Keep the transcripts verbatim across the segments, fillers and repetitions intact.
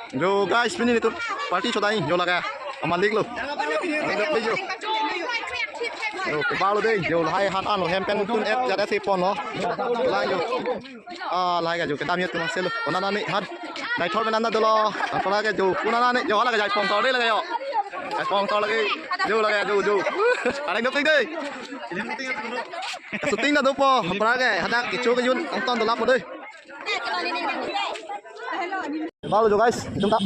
Jo guys, pini netum party chodai, jo lake. Amalik lo. Amalik lo, jo. Jo, kebalo dei, jo lahai han an lo, hem pen tun et jat et si pon lo. Lahai jo. Ah, lahai ka jo, kedam yet kunang selo. Konat nani han. Nai thor pen an dolo. Apar ke jo, konat nani, jo lake jai pon tor dei lake jo. Jai pon tor lake. Jo lake jo, jo. Areng dopik dei. Shooting ta dopo, apar ke, hadak kecho kejun, angton dolapo dei. Balo jo guys, itum ta.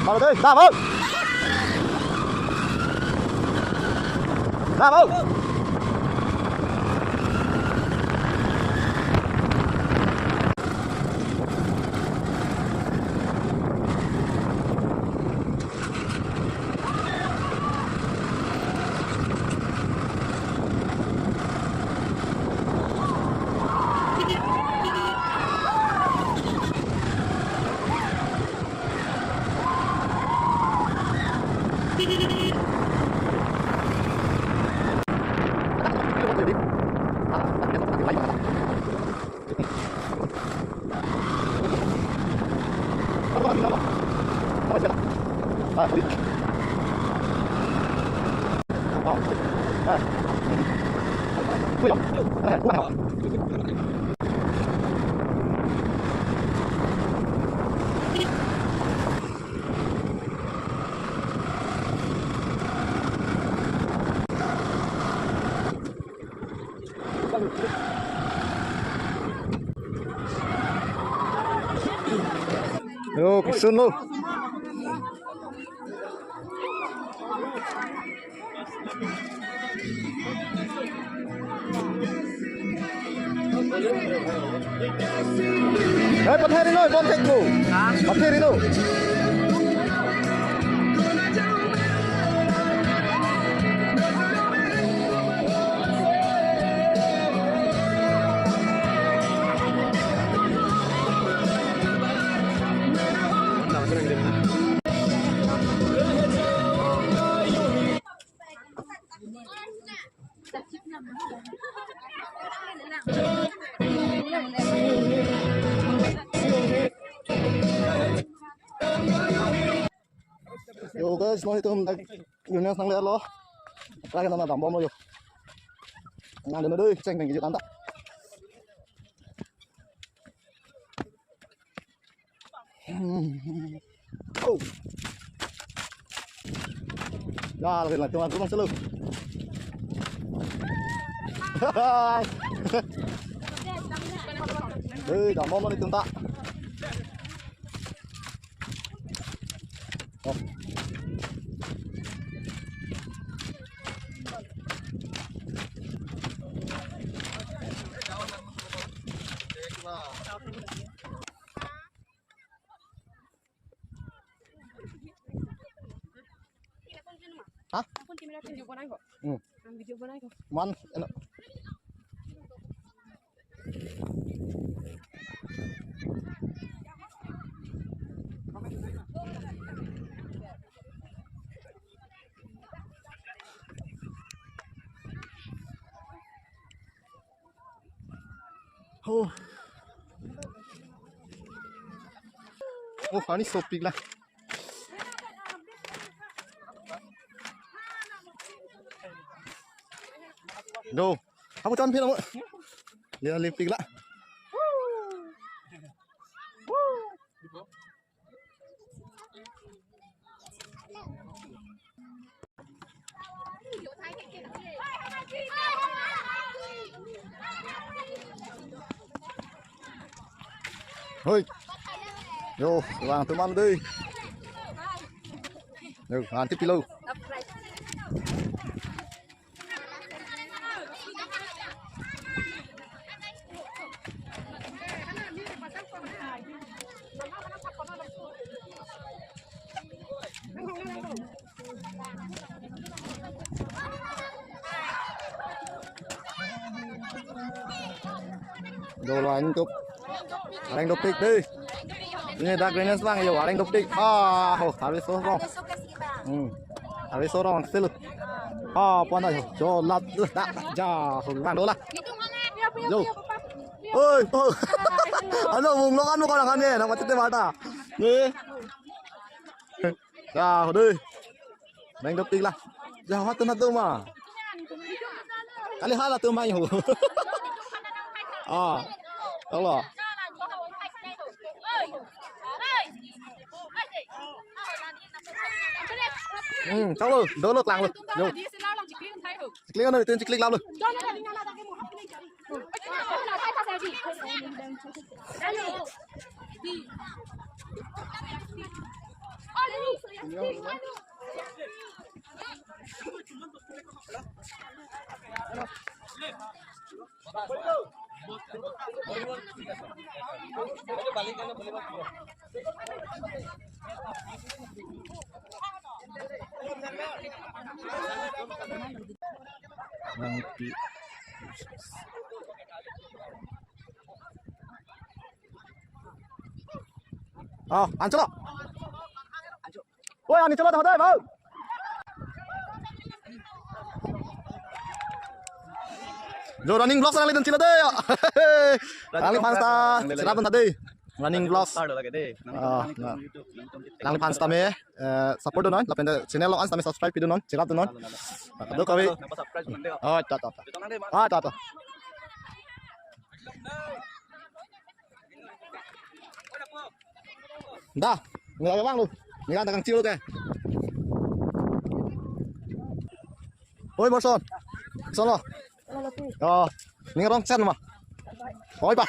Balo dei, ta bal. Ta bal. Yo, kesun lo. Eh, patheri noi, bon thek ko. Ha? Patheri noi. Yo guys, non itum dak Yunus nangle lo. Lake nana dambom lo yo. Nang deme doi, cheng deng kejut anta. Oh. Ya, lagi lagi langsung langsung lo. Hei, dambom lo itum ta. Oh. Ha? Video banai ko. Hmm. Video banai ko. Man, eno. Oh. Oh, pani sopik la. Do. Apo chon phil mo. Dia lipik la. Hoi. Yo, vang teman dei. Yo, nanti pilo. Dolo antuk. Areng dopik dei. Ini dak Grenes bang yo, areng dopik. Ah, oh, harus so wrong. Hmm. Harus so wrong still. Ah, apa na yo? Jo lat, dak, ja, so bang dola. Yo. Oi, oh. Ano, mung lo kan mo ko lang kan eh, nang mati te mata. Ne. Ya, dei. Nang dopik la. Ya, hatu na tu ma. Kali hala tu ma yo. Ah. Tolo. Hmm, tolo, dolo klang lo. Yo. Klik ano, itu klik lalu. Oh, ancholo. Oi, ani cholo, dai, bau. Jo, Running Vlogs alangli dun chilo dei. Alangli fans ta, cherap dun tha dei. Running Vlogs. Star lagi dei. Ah, nang, nang YouTube, nang YouTube. Alangli fans tame, eh, support dun non, lapen channel lo-an tame subscribe pi dun non, cherap dun non. Kadokave. Nang subscribe dun dei. Oh, ta, ta, ta. Ah, ta, ta. Da, nila ke bang lu. Nila ta kangchilo ke. Oi, Borson. Solo. Oh, ning rong chen ma. Oi pa.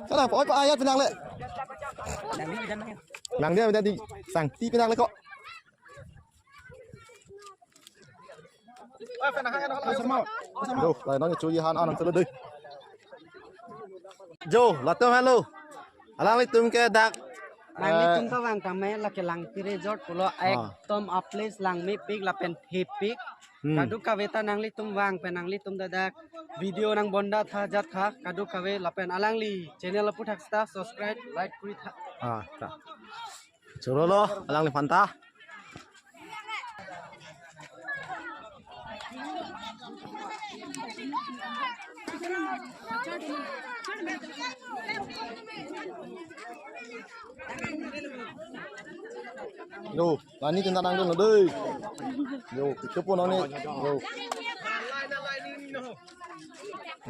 Sana, oi pa ayat pinang le. Nang dia, nang dia di sangti pinang le ko. Duh, lai nang chu ihan anam selo dei. Jo, latum hello. Alanglitum ke dak, nanglitum eh, ta vang tame lake Langpi Resort pulo, ah, ekdom a-place langmepik lapen thepik. Hmm. Kadokave ta nanglitum vang pen nanglitum ta dak video nang bonda tha jat tha, kadokave lapen alangli channel aphuthak seta subscribe, like kuri tha. Ah, ta. Choro lo, alangliphan ta. Yo, lani tinta nang dun lo dei. Yo, kecho po nang ni. Yo.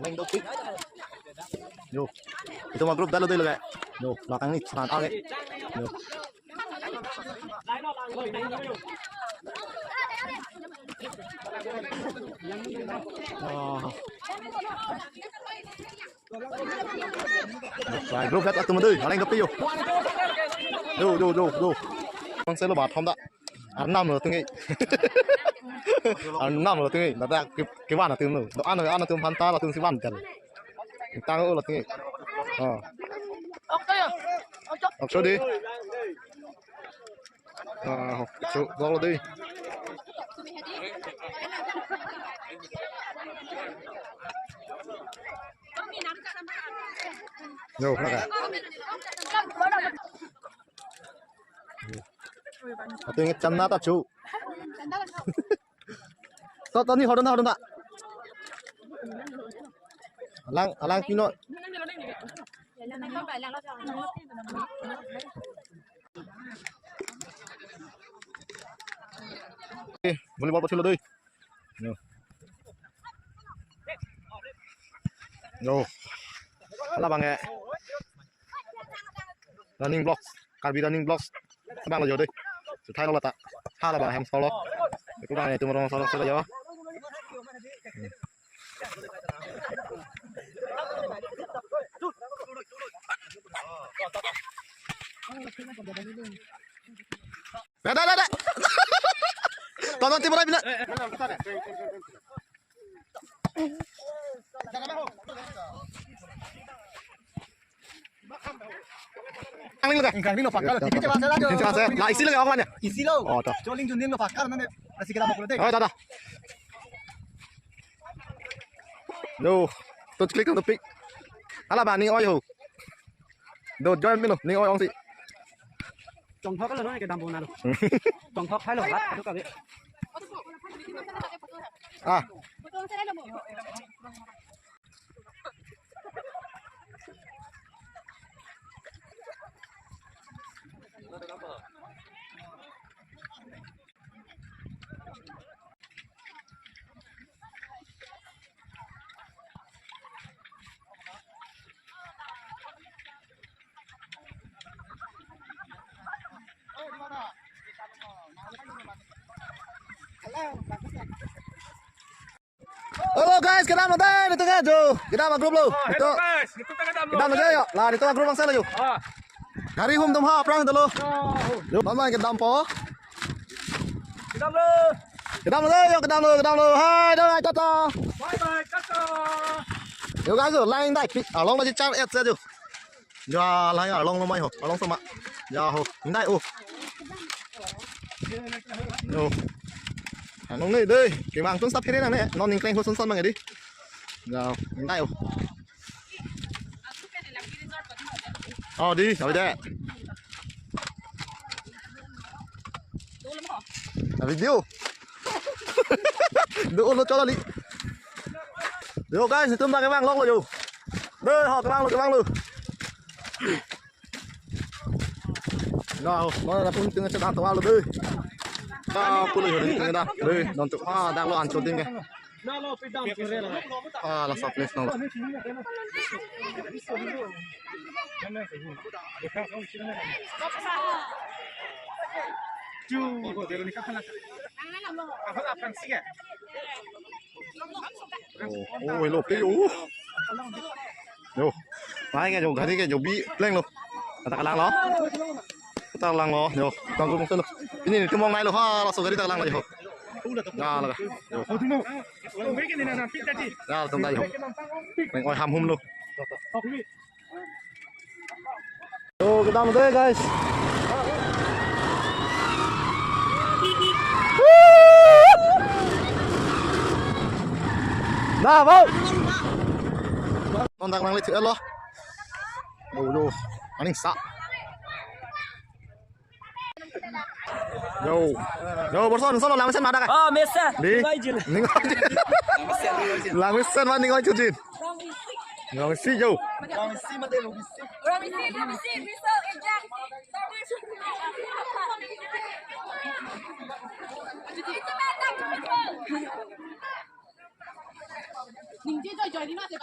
Nang dopik. Yo. Itu ma group dalo dei lo ke. Yo, belakang ni seran ake. Yo. Oh. Baik, bro, kat atum dei, alang kapi yo. Yo, yo, yo, yo. Bang selo bathom da. Arnam lo tinggi. Arnam lo tinggi. Nada ke, kevan atum lo. Do an, an atum phanta latum si van tel. Tang lo tinggi. Oh. Okso dei. Ah, okso, gol dei. Yo, laka. Atum inget channa ta chu. To, to, ni hodon, hodon ta. Alang, alang pino. Eh, volleyball pachilo dei. Yo. Yo. Hala bang eh. Running Vlogs, Karbi Running Vlogs. Bang lo jo dei. Suthai lo lata. Hala bang hem solo. Iku bang eh, tum rong solo solo jo. Dah, dah, dah, dah. Tonton tim bola bina. Angling lo ka? Angling lo pakar. Isi lo ka, isi lo. Oh, toh. Joling juning lo pakar nane. Asi kira bakul dei. Oh, dah, dah. Yo, to klik to pick. Hala bang ning oi ho. Do join mino, ning oi ong si. Chongthok lo no ke dam bona lo. Chongthok hai lo, hat, kadokave. Ah. Kedam lo dei, netum ke jo. Kedam a-group lo. Oh, hello guys, netum ke kedam lo. Kedam lo dei jo. La, netum a-group bangsa lo jo. Ah. Gari hum atum ha, aphrang dolo. Oh. Jo, mama kedampo. Kedam lo. Kedam lo dei jo, kedam lo, kedam lo. Hai, dong, hai, tata. Bye bye, tata. Jo guys, jo, line dai, pi, along masih char et saja jo. Ja, la ya, along lo mai ho, along sama. Ja ho, indai o. Jo. Anong ne dei, kevang tun stap kiri nang ne, non ningkleng ho sun son mang dei. Ja, indai o. Oh, dei, sabi dei. Video. Do lo chola li. Jo guys, netum ta kevang lok lo jo. Dei ho, kevang lo, kevang lo. Nang, nang, nang pun tengah cedak tua lo dei. Nang pun lo dei tengah dah. Dei, nonton. Ah, dak lo ancho ding ke. Ah, la sa place nang. Oh, oh, hello, pe, oh. Jo. Mai ke jo, gari ke jo bi pleng lo. Kata kalang lo. Kata kalang lo, jo. Tang kum lo. Ini ni tumong nai lo, ha, laso gari ta kalang lo, jo. Ya, la. Jo. Ya, tum ta, jo. Neng oi ham hum lo. Oh, kedam dei, guys. Dah, bau. Kontak nang lihat lo. Oh, yo. Aning sa. Jo. Jo, Borson, solo lang mesen ma dak ke? Oh, mesen. Dei. Ningoi jil. Ningoi jil. Lang mesen ma ningoi jil. Rong isi jo. Rong isi, rong isi, rong isi, rong isi. Ningje joi joi ni ma se